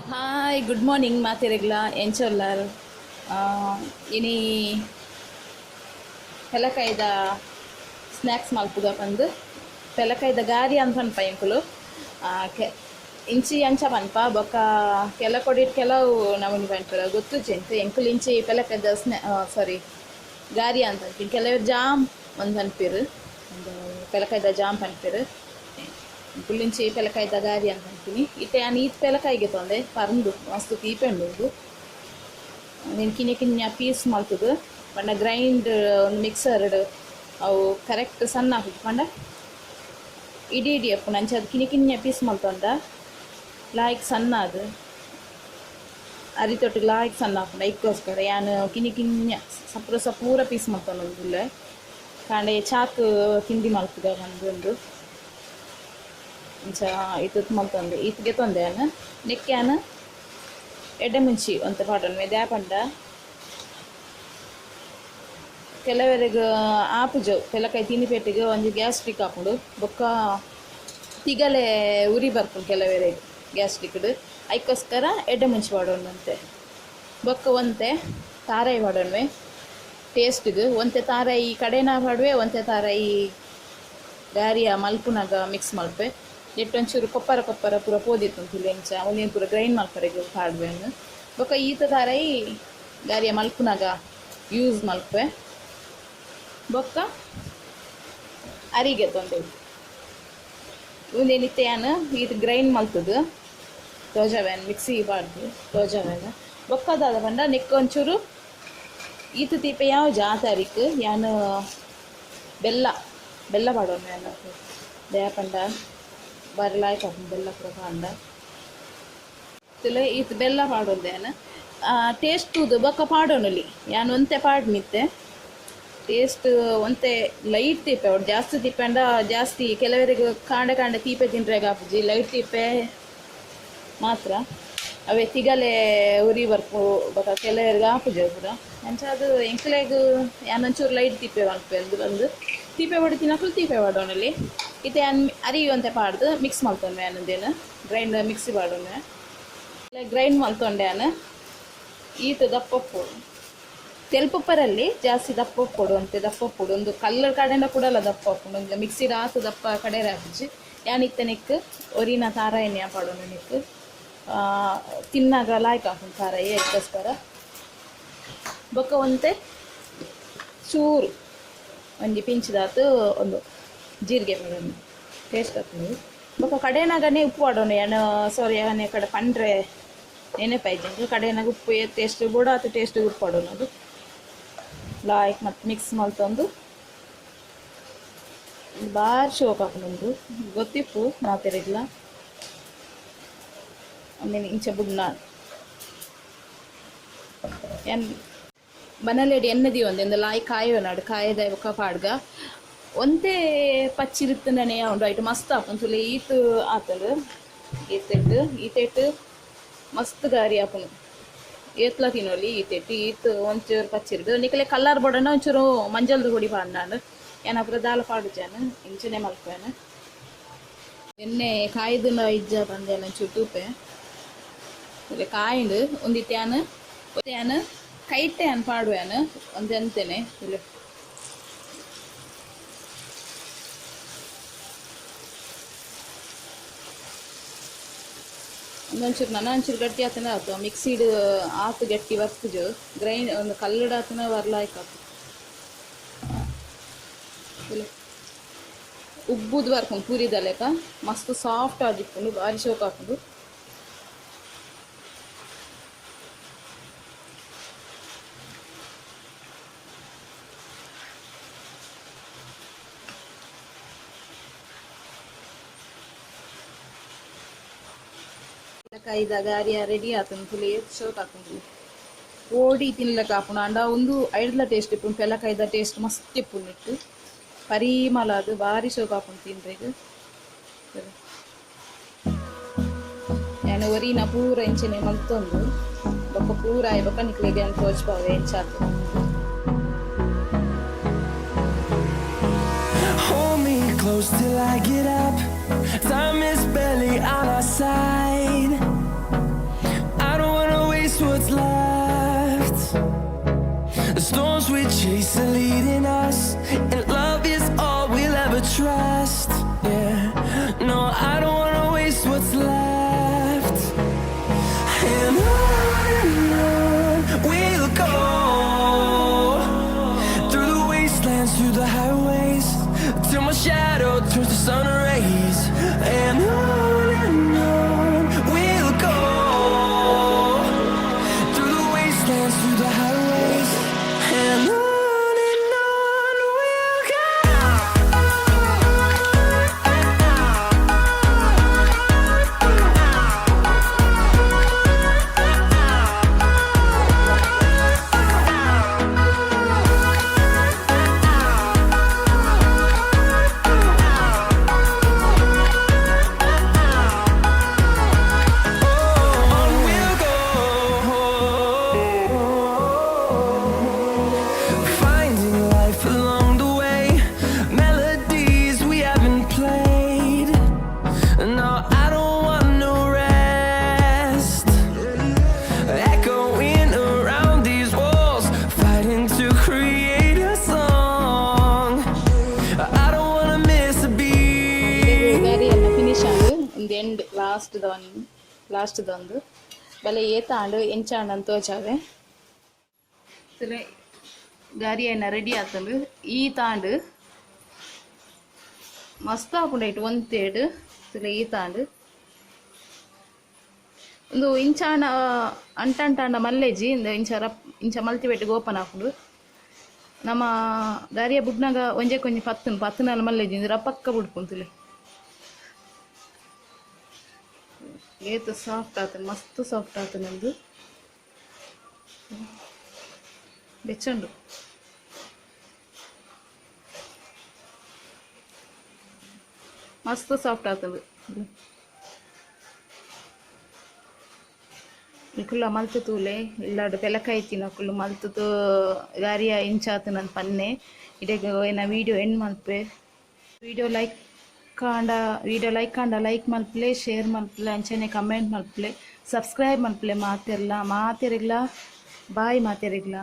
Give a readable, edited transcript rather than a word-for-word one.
Hi, good morning ಮಾತೆರೆಗ್ಲ. ಎಂಚೊಲ್ಲಾರ್? ಇನಿ ಪೆಲಕಾಯಿದ ಸ್ನ್ಯಾಕ್ಸ್ ಮಲ್ಪುಗ ಪಂದ್. ಪೆಲಕಾಯಿದ ಗಾರಿ ಅಂದ್ ಪನ್ಪ ಎಂಕುಲು. ಇಂಚಿ ಅಂಚ ಪನ್ಪ. ಬೊಕ್ಕ ಕೆಲ ಕೊಡಿಟ್ ಕೆಲವು ನಮೂನಿ ಪನ್ಪೆರ್, ಗೊತ್ತುಜ್ಜಿ ಎಂಕ್. ಎಂಕುಲು ಇಂಚಿ ಪೆಲಕಾಯಿದ ಸಾರಿ ಗಾರಿ ಅಂತ ಪನ್ಪಿನಿ. ಕೆಲವೆರ್ ಜಾಮ್ ಅಂದ್ ಪನ್ಪೆರ್, ಪೆಲಕಾಯಿದ ಜಾಮ್ ಪನ್ಪೆರ್. ಎಂಕುಲು ಇಂಚಿ ಪೆಲಕಾಯಿದ ಗಾರಿ ಅಂತ ಪನ್ಪಿನಿ. ಇತ್ತೆ ಯಾನ್ ಈತ್ ಪೆಲಕಾಯಿಗೆ ತೊಂದೆ ಪರ್ಂದು ಮಸ್ತ್ ತೀಪೆ ಉಂಡು. ಉಂದು ಕಿನ್ಯ ಕಿನ್ಯ ಪೀಸ್ ಮಲ್ತುದು ಪಂಡ ಗ್ರೈಂಡ್ ಒಂದು ಮಿಕ್ಸರ್ಡ್ ಅವು ಕರೆಕ್ಟ್ ಸಣ್ಣ ಆಪುಜಿ, ಪಂಡ ಇಡಿ ಇಡಿ ಆಪುಂಡು. ಅಂಚ ಅದು ಕಿನ್ಯ ಕಿನ್ಯ ಪೀಸ್ ಮಲ್ತೊಂಡ ಲಾಯ್ಕ್ ಸಣ್ಣ ಅದು ಅರಿತೊಟ್ಟಿಗೆ ಲಾಯ್ಕ್ ಸಣ್ಣ ಆಪುಂಡು. ಐಕ್ಕೋಸ್ಕರ ಯಾನ್ ಕಿನ್ಯ ಕಿನ್ಯ ಸಪೂರ ಸಪೂರ ಪೀಸ್ ಮಲ್ತೊಂದುಲ್ಲೆ. ಕಾಂಡೆ ಚಾಕ್ ತಿಂಡಿ ಮಲ್ಪುಗ ಪಂದ್ ಇಂಚ ಈತ್ ಮಲ್ತೊಂದೆ. ಈತ್ ಗೆತೊಂದೆ ಯಾನ್. ನೆಕ್ಕೆ ಯಾನ್ ಎಡ್ಡೆ ಮುಂಚಿ ಒಂತೆ ಪಾಡೊನ್ವೆ. ದಾಯೆ ಪಂಡ ಕೆಲವೆರೆಗ್ ಆಪುಜವು ಪೆಲಕಾಯಿ ತಿನಿಪೆಟ್ಟಿಗೆ ಒಂಜಿ ಗ್ಯಾಸ್ಟ್ರಿಕ್ ಆಪುಂಡು, ಬೊಕ್ಕ ತಿಗಲೆ ಉರಿ ಬರ್ಪುಂಡು ಕೆಲವೆರೆಗ್ ಗ್ಯಾಸ್ಟ್ರಿಕ್ಡ್. ಐಕ್ಕೋಸ್ಕರ ಎಡ್ಡೆ ಮುಂಚಿ ಪಾಡೊನ್ವಂತೆ. ಬೊಕ್ಕ ಒಂತೆ ತಾರಾಯಿ ಪಾಡೊನ್ವೆ ಟೇಸ್ಟ್ಗ್. ಒಂತೆ ತಾರಾಯಿ ಕಡೆನ ಪಾಡುವೆ, ಒಂತೆ ತಾರಾಯಿ ಗಾರಿಯ ಮಲ್ಪುನಗ ಮಿಕ್ಸ್ ಮಲ್ಪೆ. ನೆಟ್ಟ್ ಒಂಚೂರು ಕೊಪ್ಪರ ಕೊಪ್ಪರ ಪೂರ ಪೋದಿತ್ತುಂಡು ಇಂಚ ಒಂಜಿ ಪೂರ ಗ್ರೈಂಡ್ ಮಲ್ಪರೆಗ್ ಪಾಡುವೆ. ಬೊಕ್ಕ ಈತ ತಾರಾಯಿ ಗಾರಿಯ ಮಲ್ಪುನಗ ಯೂಸ್ ಮಲ್ಪೆ. ಬೊಕ್ಕ ಅರಿಗೆ ತೊಂದೆ ಉಂದೇನಿತ್ತೆ ಯಾನ್ ಈತ್ ಗ್ರೈಂಡ್ ಮಲ್ತುದು ತೋಜಾವೆನ್, ಮಿಕ್ಸಿ ಪಾಡ್ದು ತೋಜಾವೆನ್. ಬೊಕ್ಕ ದಾದ ಪಂಡ ನೆಕ್ಕ್ ಒಂಚೂರು ಈತ್ ತೀಪೆ ಯಾವ್ಜ ಆ ತಾರೀಕ್ ಯಾನ್ ಬೆಲ್ಲ ಬೆಲ್ಲ ಪಾಡೊನ್ವೆ ಯಾನ್. ದಾಯೆ ಪಂಡ ಬಾರಿ ಲಾಯ್ಕ್ ಆಪುಂಡು ಬೆಲ್ಲ ಪೂರ ಪಾಡ್ಂಡ. ಈತ್ ಬೆಲ್ಲ ಪಾಡೊಂದೆ ಯಾನ್. ಟೇಸ್ಟ್ ತೂದು ಬೊಕ್ಕ ಪಾಡೊನೊಲಿ. ಯಾನ್ ಒಂತೆ ಪಾಡ್ನಿತ್ತೆ ಟೇಸ್ಟ್ ಒಂತೆ ಲೈಟ್ ತೀಪೆ ಅವಡು, ಜಾಸ್ತಿ ತೀಪೆಂಡ ಜಾಸ್ತಿ ಕೆಲವರಿಗೆ ಕಾಂಡೆ ಕಾಂಡೆ ತೀಪೆ ತಿನ್ರೆಗ್ ಆಪುಜಿ. ಲೈಟ್ ತೀಪೆ ಮಾತ್ರ. ಅವೇ ತಿಗಲೆ ಉರಿ ಬರ್ಪು, ಬೊಕ್ಕ ಕೆಲವರಿಗೆ ಆಪುಜಿ ಅವು ಪೂರ. ಅಂಚಾದ್ ಎಂಕ್ಲೆಗ್ ಯಾನ್ ಒಂಚೂರು ಲೈಟ್ ತೀಪೆ ಮಲ್ಪೆ ಅಂದ್ ಬಂದು ತೀಪೆ ಪಾಡ್ ತಿನಕುಲು ತೀಪೆ ಪಾಡೊನೊಲಿ. ಇತ್ತೆ ಯಾನ್ ಅರಿ ಒಂತೆ ಪಾಡ್ದು ಮಿಕ್ಸ್ ಮಲ್ತೊನ್ವೆ ಯಾನ್. ಉಂದೆನ್ ಗ್ರೈಂಡ್ ಮಿಕ್ಸಿ ಪಾಡೊನ್ವೆ. ಗ್ರೈಂಡ್ ಮಲ್ತೊಂಡೆ ಯಾನ್. ಈತ್ ದಪ್ಪ ಉಪ್ಪೊಡು, ತೆಲ್ಪುಪ್ಪರಲ್ಲಿ ಜಾಸ್ತಿ ದಪ್ಪ ಉಪ್ಪೊಡು, ಒಂತೆ ದಪ್ಪ ಉಪ್ಪೊಡು. ಒಂದು ಕಲ್ಲು ಕಡೆಂಡ ಕೂಡಲ ದಪ್ಪ ಉಪ್ಪುಂಡು, ಒಂದು ಮಿಕ್ಸಿಡ್ ಆತ್ ದಪ್ಪ ಕಡೆರೆ ಆಪುಜಿ. ಯಾನ್ ಇತ್ತೆ ನೆಕ್ಕ್ ಒರಿನ ತಾರಾಯಿನ ಪಾಡೊನು. ನೆಕ್ಕ್ ತಿನ್ನಾಗ ಲಾಯ್ಕ್ ಆಪುಂಡು ತಾರಾಯಿ, ಐಕ್ಕೋಸ್ಕರ. ಬೊಕ್ಕ ಒಂತೆ ಚೂರು ಒಂಜಿ ಪಿಂಚ್ದಾತ್ ಒಂದು ಜೀರಿಗೆ ಪಾಡೊನು, ಟೇಸ್ಟ್ ಆಪುಂಡು. ಬೊಕ್ಕ ಕಡೆನಾಗನೇ ಉಪ್ಪು ಪಾಡೊನು ಯಾನ್. ಸಾರಿ, ಯಾನ್ ಕಡೆ ಪಂಡ್ರೆ ನೆನಪಾಯ್ಜಿ. ಕಡೆನಾಗ ಉಪ್ಪು ಏತ್ ಟೇಸ್ಟ್ ಬೋಡಾತ್ ಟೇಸ್ಟ್ ಉಪ್ಪು ಪಾಡೊನು. ಅದು ಲಾಯ್ಕ್ ಮತ್ತು ಮಿಕ್ಸ್ ಮಲ್ತೊಂದು ಬಾರಿ ಶೋಕ್ ಆಪುಂಡು, ಗೊತ್ತಿಪ್ಪು ಮಾತೆರೆಗ್ಲ. ಆಮೇಲೆ ಇಂಚ ಬುಡ್ನ ಎನ್ ಬನಲೆಡ್ ಎಣ್ಣೆ ದೀವೊಂದೆ. ಇಂದು ಲಾಯ್ ಕಾಯೋನಾಡು ಕಾಯದ ಬೊಕ್ಕ ಪಾಡ್ಗ. ಒಂತೆ ಪಚ್ಚಿರಿತ್ತಂಡನೆ ಉಂಡು, ಐಟ್ ಮಸ್ತ್ ಆಪುಂಡು. ತುಲೆ ಈತ್ ಆತುಂಡು. ಈತೆಟ್ ಈತೆಟ್ ಮಸ್ತ್ ಗಾರಿ ಆಪುಂಡು, ಏತ್ಲ ತಿನೊಲಿ ಈತೆಟ್. ಈತ್ ಒಂಚೂರು ಪಚ್ಚಿರ್ದು ನಿಕಲೆ ಕಲರ್ ಬೋಡಂಡ ಒಂಚೂರು ಮಂಜಲ್ದ ಹುಡಿ ಪಾಡ್ನಾಂಡ್. ಯಾನ್ ಅಪುರ ದಾಲ ಪಾಡುಜಾನ್, ಇಂಚನೆ ಮಲ್ಪುವೆನ್. ಎಣ್ಣೆ ಕಾಯ್ದುಂಡ ಇಜ್ಜ ಪಂದ್ ಯಾನ್ ಒಂಚೂರು ತೂಪೆ. ಕಾಯಿಂಡು. ಒಂದಿತ್ತೆ ಯಾನ್ ಯಾನ್ ಕೈಟೆ ಯಾನ್ ಪಾಡುವೆನ್ ಒಂತೆ ಅಂತೆನೆ. ತುಲೆ ಒಂದೊಂಚೂರು ನನ ಒಂಚೂರು ಗಟ್ಟಿ ಆತಂಡ ಆತು. ಮಿಕ್ಸಿಡ್ ಆತ್ ಗಟ್ಟಿ ಬರ್ಪುಜು. ಗ್ರೈಂಡ್ ಒಂದು ಕಲ್ಲುಡ್ ಆತನ ಬರ್ಲಾಯ್ಕ್ ಆತು. ಉಬ್ಬುದು ಬರ್ಪುಂಡು ಪೂರಿದ ಲೆಕ್ಕ, ಮಸ್ತ್ ಸಾಫ್ಟ್ ಆದಿಪ್ಪುಂಡು, ಬಾರಿ ಶೋಕ್ ಆಪುಂಡು. ಪೆಲಕಾಯಿದ ಗಾರಿಯ ರೆಡಿ ಆತುಂಡು. ತುಲೆ ಏತ್ ಶೋಕ್ ಆತುಂಡು. ಓಡಿ ತಿನ್ಲೆಕ್ಕ ಆಪುಂಡು. ಆಂಡ ಉಂದು ಐಡ್ಲ ಟೇಸ್ಟ್ ಇಪ್ಪುಂಡು. ಪೆಲಕಾಯಿದ ಟೇಸ್ಟ್ ಮಸ್ತ್ ಇಪ್ಪುಂಡು. ಇಟ್ಟು ಪರಿಮಳ ಅದು ಬಾರಿ ಶೋಕ್ ಆಪುಂಡು ತಿನ್ರೆಗ್. ಯಾನ್ ಒರಿನ ಪೂರ ಇಂಚನೆ ಮಲ್ತೊಂದು ಬೊಕ್ಕ ಪೂರ ಆಯಿ ಬೊಕ್ಕ ನಿಕ್ಲೆಗ್ ಯಾನ್ ತೋಜ್ಪಾವೆ ಎಂಚ ಆತು. Hold me close till I get up. Time is barely on our side. trust. Yeah, no, I don't wanna waste what's left. And on we'll go through the wastelands, through the highways, till my shadow turns to sun rays. And on we'll go through the wastelands, through the highways, and on we'll go. On we'll go, finding life along the way, melodies we haven't played. No, I don't want no rest. Echoing around these walls, fighting to create a song. I don't wanna miss a beat. ಗಾರಿ ಎಲ್ಲ finish ಆಂಡ್ ಇಂದು and last the one, last ದ ಒಂದು ಬಲೆ ಏತ ಆಂಡ್ ಎಂಚ ಆಂಡ್ ಅಂತ ತೋಜಾವೆ. ತುಲೆ, ಗಾರಿ ಐನ ರೆಡಿ ಆತಂಡು. ಈ ತಾಂಡ್ ಮಸ್ತ್ ಆಪುಂಡು ಐಟ್ ಒಂತೇಡ್. ತುಲೆ, ಈ ತಾಂಡ್ ಉಂದು ಇಂಚಾಂಡ ಅಂಟಂಟಾಂಡ ಮಲ್ಲೆಜಿ. ಇಂದು ಇಂಚ ರಪ್ ಇಂಚ ಮಲ್ತಿ ಓಪನ್ ಆಪುಂಡು. ನಮ್ಮ ಗಾರಿಯ ಬುಡ್ನಾಗ ಒಂಜೆ ಕೊಂಜಿ ಪತ್ತುನು ಪತ್ತುನಾಲ್ ಮಲ್ಲೆಜಿ. ಇಂದು ರಪಕ್ಕ ಬುಡ್ಪುಂಡು. ತುಲೆ, ಏತ್ ಸಾಫ್ಟ್ ಆತುಂಡು, ಮಸ್ತ್ ಸಾಫ್ಟ್ ಆತುಂಡು. ಉಂದು ಬೆಚ್ಚುಂಡು, ಮಸ್ತ್ ಸಾಫ್ಟ್ ಆತುಂಡು. ನಿಕುಲ್ಲ ಮಲ್ತ್ ತೂಲೆ. ಇಲ್ಲಾಡ್ ಪೆಲಕಾಯಿ ಇತ್ತಿನಕುಲು ಮಲ್ತುದು ಗಾರಿಯ ಇಂಚಾತುನಂದ್ ಪನ್ನೆ. ಇಡೆಗ್ ಎನ್ನ video and Malpe. Video like ಆಂಡ ಲೈಕ್ ಮಲ್ಪುಲೆ, ಶೇರ್ ಮಲ್ಪುಲೆ, ಅಂಚನೆ ಕಮೆಂಟ್ ಮಲ್ಪುಲೆ, ಸಬ್ಸ್ಕ್ರೈಬ್ ಮಲ್ಪುಲೆ ಮಾತೆರ್ಲ. ಮಾತೆರೆಗ್ಲ ಬಾಯ್, ಮಾತೆರೆಗ್ಲ.